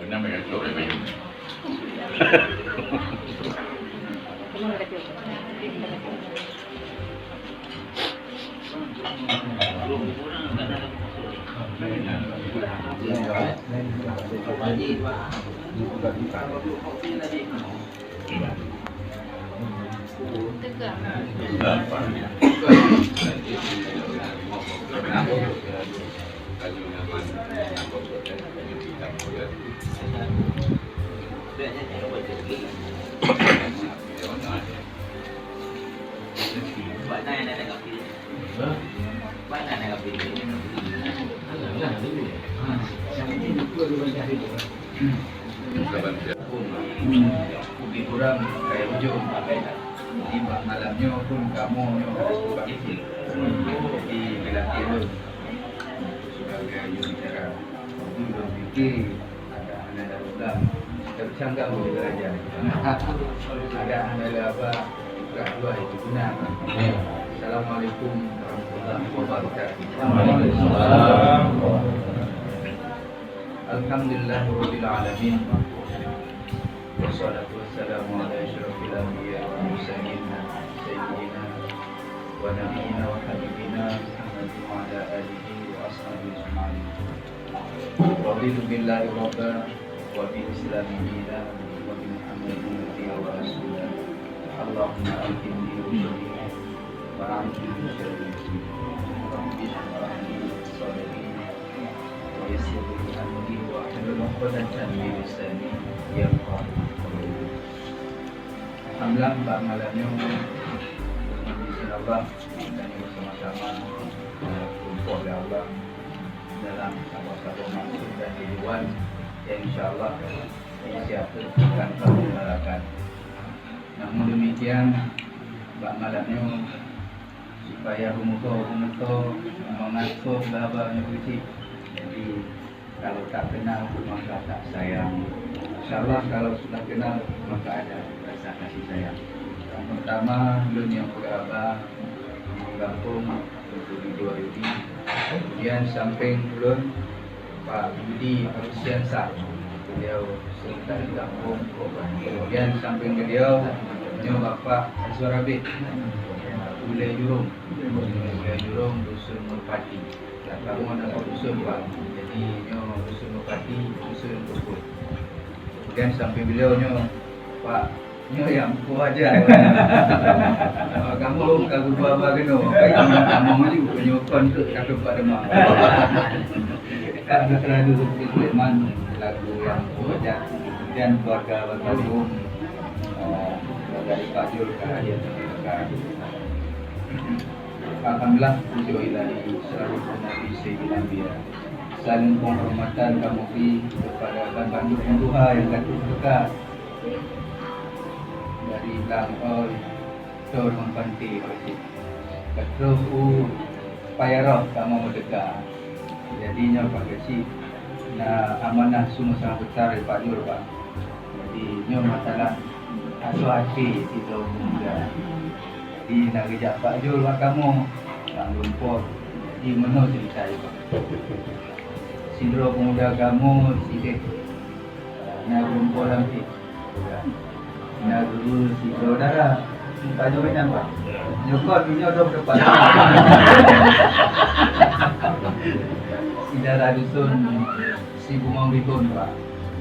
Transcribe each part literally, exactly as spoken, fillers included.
Nama yang cok lagi? Lebih kurang kayak ujung. Jadi bak malam nyoe pun kamoe nyoe harus berbakti. Jadi dilatih lôn sebagai jurubicara. Jadi lôn fikir ada anak dalam Ulang tercanggah oleh belajar. Ada anak dalam apa? Gerak dua itu guna. Assalamualaikum warahmatullahi wabarakatuh. Waalaikumsalam. Alhamdulillahirabbil alamin. Wassalatu wassalamu ala asyrafil anbiya wal mursalin, sayyidina wa nabiyyina wa habibina Muhammad wa ala alihi wa ashabihi ajma'in. Raditu billahi rabba wa bil islami dina wa bi Muhammadin nabiyya wa rasula. Allahumma alhimni rusydi wa a'idni min syarri nafsi. Rabbi syrah li sadri wa yassir li amri wahlul 'uqdatam min lisani yafqahu qauli. Alhamdulillah, bak malam nyoe, dengan izin Allah, kita ni bersama-sama, eh, berkumpul oleh Allah dalam saboh-saboh maksud dan tujuan yang insya Allah inisiatif akan kami laksanakan. Namun demikian, bak malam nyoe, supaya humuto-humuto mangat soe haba nyoe keuchik. Jadi, kalau tak kenal, maka tak sayang. Insya Allah, kalau sudah kenal, maka ada rasa kasih sayang. Yang pertama, lôn nyang peugah haba, gampông, untuk di dua Yudi. Kemudian, samping ulôn, Pak Yudi Agustiansa, beliau sekretaris gampông. Kemudian samping beliau, nyoe Bapak Azwar Abid, Ulèe Jurong, Ulèe Jurong Dusun Merpati. Lah kamoe na dusun, Pak. Jadi nyoe Dusun Merpati, Dusun Keupeue. Kemudian samping beliau nyoe Pak Nyoe nyang peue aja. Kamoe ka geuba-ba keunoe. Kamoe maju, nyoe kon teuk ka teumpat deungon. Kan Putra Yusuf Sulaiman, lagu nyang peue aja. Dan keluarga Bang Yum, eh, keluarga Pak Jul ka hadir. Alhamdulillah, puji Ilahi, selalu Nabi Sayyidil Anbiya. Saling penghormatan kamoe bri kepada ban bandum tuha nyang ka trok teuka. Dari Blang Oi, Tor Meupanti, Oi Cik. Ka trok u Payaroh kamoe meudeuka. Jadi nyoe Pak Geuchik, na amanah sungguh sangat besar dari Pak Jul, Pak. Jadi nyoe masalah asoe até sidroe pemuda. Jadi na geujak Pak Jul bak kamoe, bak Lumpok. Jadi meunoe cerita nyoe, Pak. Sidroe pemuda kamoe sideh, na geureumpok lam pih. Na guru sidroe dara. Tanyoe nyan, Pak. Nyoe kon, nyoe dong depan. Sidara dusun Sibungong Bihun, Pak.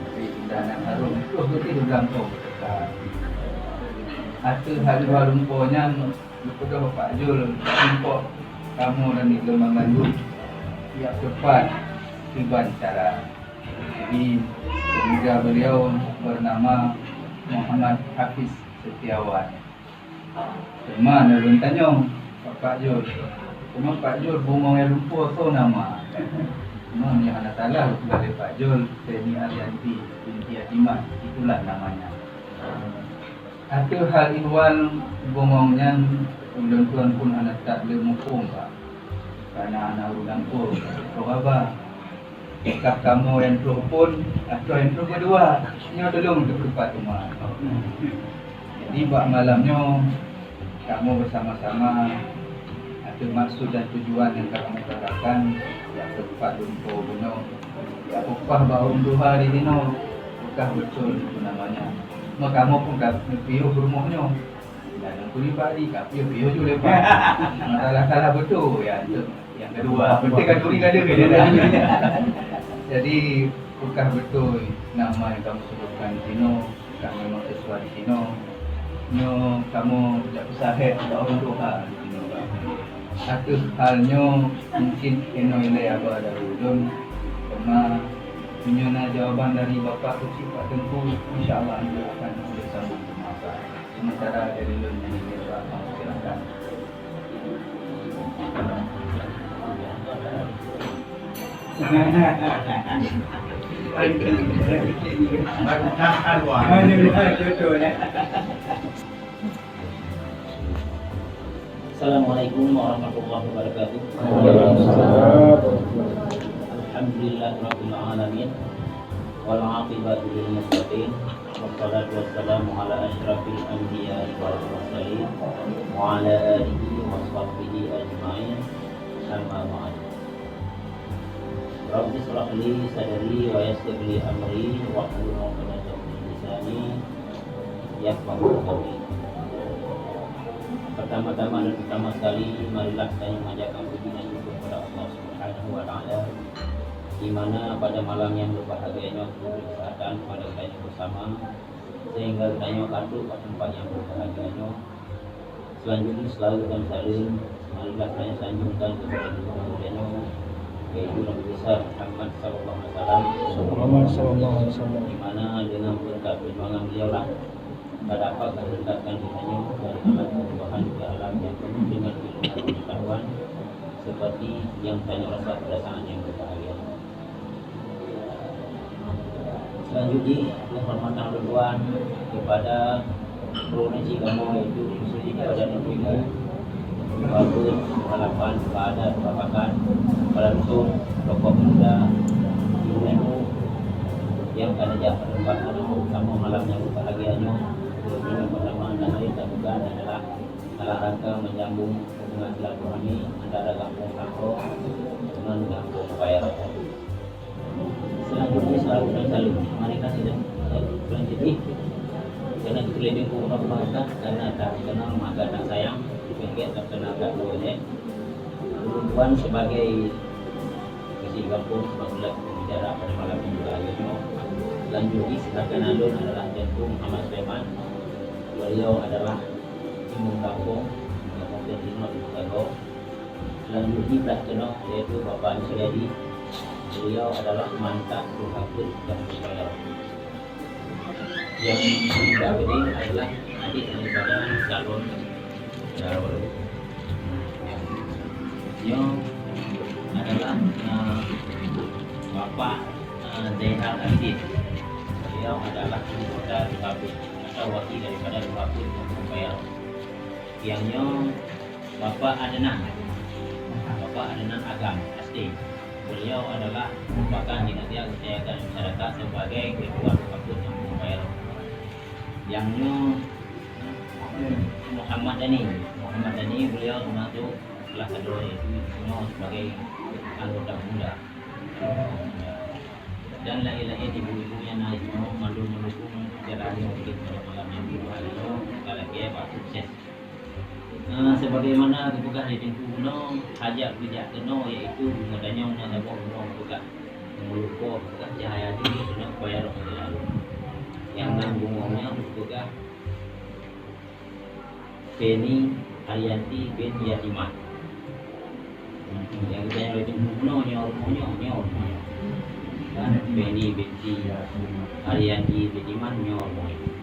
Tapi indah nan harum, troh beutôi di Blang Oi. Ateueh hal lumpok nyan, geupeugah Bapak Jul, Lumpok kamoe dan di geulumbang lanjut, tiep teupat kiban cara. Jadi, pemuda beliau bernama Muhammad Hafiz Setiawan. Teuma na lôn tanyong, Pak Jul. Teuma Pak Jul bungong nyang lumpoe soe nama? Teuma meunyoe hana salah, lôn peugah lé Pak Jul, Feni Arianti binti Atimah, itulah namanya. Ateueh hal ihwal bungong nyan, ulôn tuan pun hana that lé muphom, Pak. Karena hana ureueng gampông, troh haba. Kah kamoe nyang troh phon, atra nyang troh keudua, nyoe tulông teupeureupat teuma. Jadi, bak malam nyoe, kamoe beusama-sama ateueh maksud dan tujuan nyang ka kamoe katakan, jak teupat lumpoe bunoe, jak peupah bak ureueng tuha di sinoe. Kah beutôi itu namanya. Maka kamoe pun ka piôh rumoh nyoe. Dan pribadi ka piôh-piôh ju leubeh. Masalah-salah beutôi ya, itu yang kedua. Penting kan duri ka ada. Jadi, peugah beutôi nama yang kamu sebutkan di sinoe, ka memang sesuai di sinoe. Nyoe kamoe jak peusahét bak ureueng tuha di sinoe. Ateueh hal nyoe mungkin keunoe ilée haba dari ulôn, teuma meunyoe na jawaban dari Bapak Keuchik Pak Teungku, insya Allah nanti akan disambung semasa. Sementara dari ulôn hanya itu, Pak. Silakan. Assalamualaikum warahmatullahi wabarakatuh. Waalaikumsalam. Alhamdulillahirabbil alamin. Wal aqibatu lil muttaqin. Wassalatu wassalamu ala asyrafil anbiya'i wal mursalin wa ala alihi wa sahbihi ajma'in. Amma ba'd. Rabbi shrah li sadri wa yassir li amri wahlul 'uqdatam min lisani yafqahu qawli. Pertama-tama dan utama sekali, marilah tanyoe manjatkan puji dan syukur kepada Allah Subhanahu wa Ta'ala, di mana pada malam yang berbahagia nyoe diberi kesehatan kepada kita bersama, sehingga tanyoe ka trok bak teumpat nyang berbahagia nyoe. Selanjutnya, selawat dan salam marilah tanyoe sanjungkan kepada junjungan mulia nyoe, yaitu Nabi besar Muhammad sallallahu alaihi wasallam. Muhammad sallallahu alaihi wasallam. Di mana dengan berkat perjuangan beliau lah ka dapat ka diletakkan di tanyoe dari alam perubahan ke alam yang penuh dengan ilmu dan pengetahuan, seperti yang tanyoe rasa pada saat yang berbahagia. Selanjutnya, penghormatan ulôn kepada guru ngaji kamoe, yaitu Muslim kepada Nabi Muhammad, Bapak Halapan, Pak Adat, Pak Pakat, Kepala Dusun, tokoh pemuda, ibu-ibu yang ka neujak pada tempat kamoe malam yang berbahagia nyoe. Yang pertama dan lain tak bukan adalah dalam rangka menyambung hubungan silaturahmi antara Gampông Sangko dengan Gampông Paya Raya. Selanjutnya, salawat dan salam. Mari kita tidak, eh, selanjutnya, karena kita lebih kurang bahasa, karena tak kenal maka tak sayang, dipikir tak kenal tak boleh. Ulôn tuan sebagai keuchik gampông, sebagai pembicara pada malam minggu hari nyoe. Selanjutnya, silakan alun adalah Teungku Muhammad Sulaiman. Beliau adalah imum gampông, gampông Teuntino di Kota Gob. Selanjutnya, blah keunoe, yaitu Bapak Suryadi. Beliau adalah mantan Gubernur Kabupaten Paya. Yang tidak gede adalah adik daripada calon, calon. Nyoe adalah, eh, Bapak, eh, Zainal Abidin. Beliau adalah anggota Dukapit atau wakil daripada Dukapit Kabupaten Paya. Yang nyoe Bapak Adnan. Bapak Adnan Agam, S T. Beliau adalah merupakan di Dinas Kesihatan Masyarakat sebagai Ketua Dukapit Kabupaten Paya. Yang nyoe Muhammad Dani. Muhammad Dani, beliau termasuk salah satu itu semua sebagai anggota pemuda. Dan lain-lain ibu-ibu yang naik semua mandum mendukung jalan mungkin pada malam yang baru hari ini, kalau dia Pak sukses. Nah, sebagaimana geupeugah lé Teungku bunoe, hajat geujak keunoe, yaitu meudanyong na saboh bunoe geupeugah, meuluko geupeugah cahya jih keunoe keupada roh meulalu. Nyang nan bunoe nyan geupeugah Feni Haryanti bin Yatimah. Nyang geutanyoe lé Teungku bunoe nyoe rumoh nyoe, nyoe rumoh nyoe. Kan Feni binti Haryanti bin Yatimah nyoe rumoh nyoe.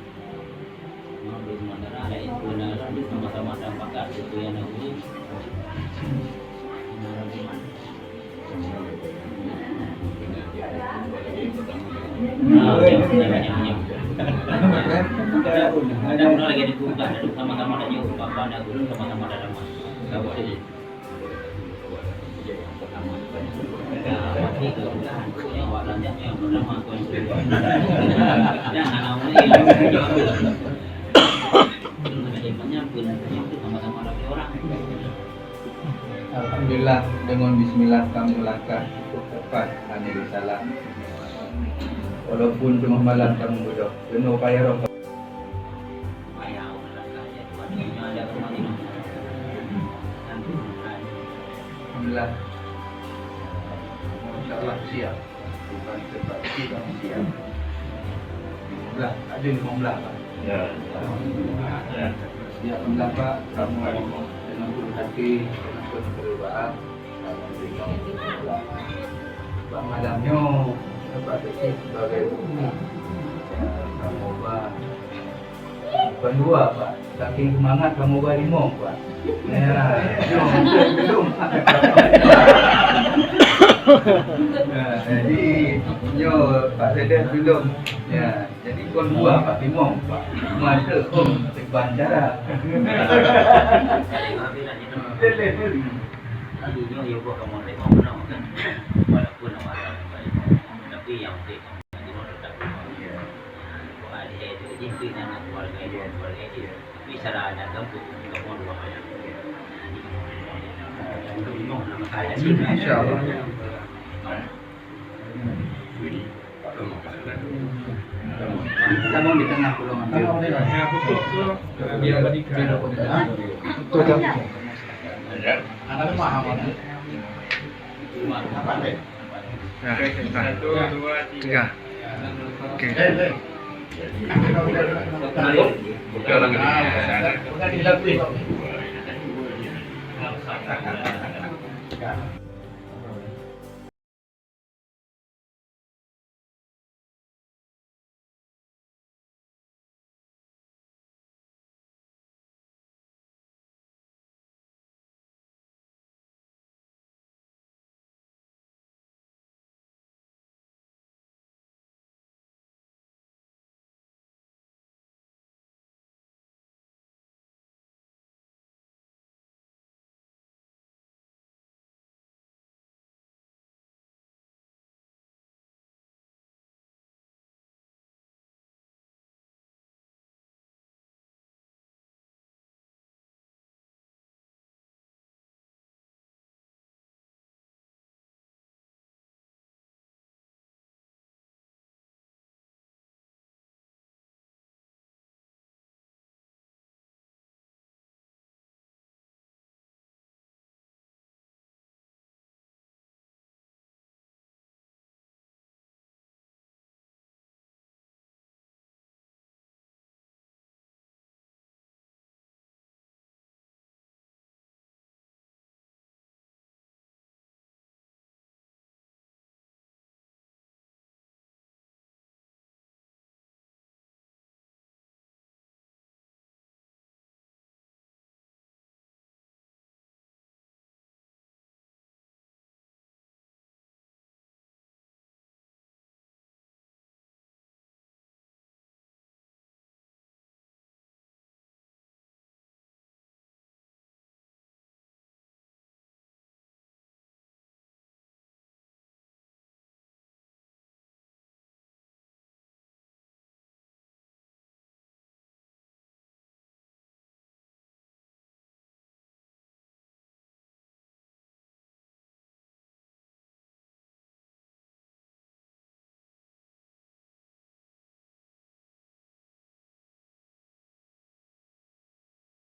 Nyoe di sementara ada itu, nah, lanjut sama-sama dalam pakat itu yang nak uji. Nah, ya, ya, ya, ya. Ada, ada lagi dibuka, ada sama-sama ada jauh, Bapak ada guru sama-sama ada nama. Tahu aja. Alhamdulillah, dengan bismillah kamoe langkah cukup tepat hana disalah. Walaupun teungoh malam kamoe beudôh, keunoe payah roh. Alhamdulillah. Insya Allah siap. Bukan sebab siap, siap. Lima belas, ada lima belas, Pak. Ya. Ya. Siap lima belas, Pak. Kamoe dengan penuh hati, dengan penuh keureubaan. Bak malam nyoe, Pak Keuchik sebagai bukti. Kamoe ba, bukan dua, Pak. Saking seumangat kamoe ba limong, Pak. Ya, nyoe, belum. Ya, jadi, nyoe, Pak Sedes belum. Ya, jadi kon dua, Pak, limong, Pak. Masa, oh, sekian cara. Lalu nyoe, ya, buat kamu limong, kenapa kan? Walaupun awak ada limong, tapi yang penting kamu di rumah tetap limong. Ya. Bukan dia itu, itu yang nak keluarga, keluarga itu. Tapi secara adat kampung, kamu dua banyak. Insya Allah. Kamu di tengah pulang. Betul, betul. Anak lemah, Abang. Nah, nah. Tiga. Oke.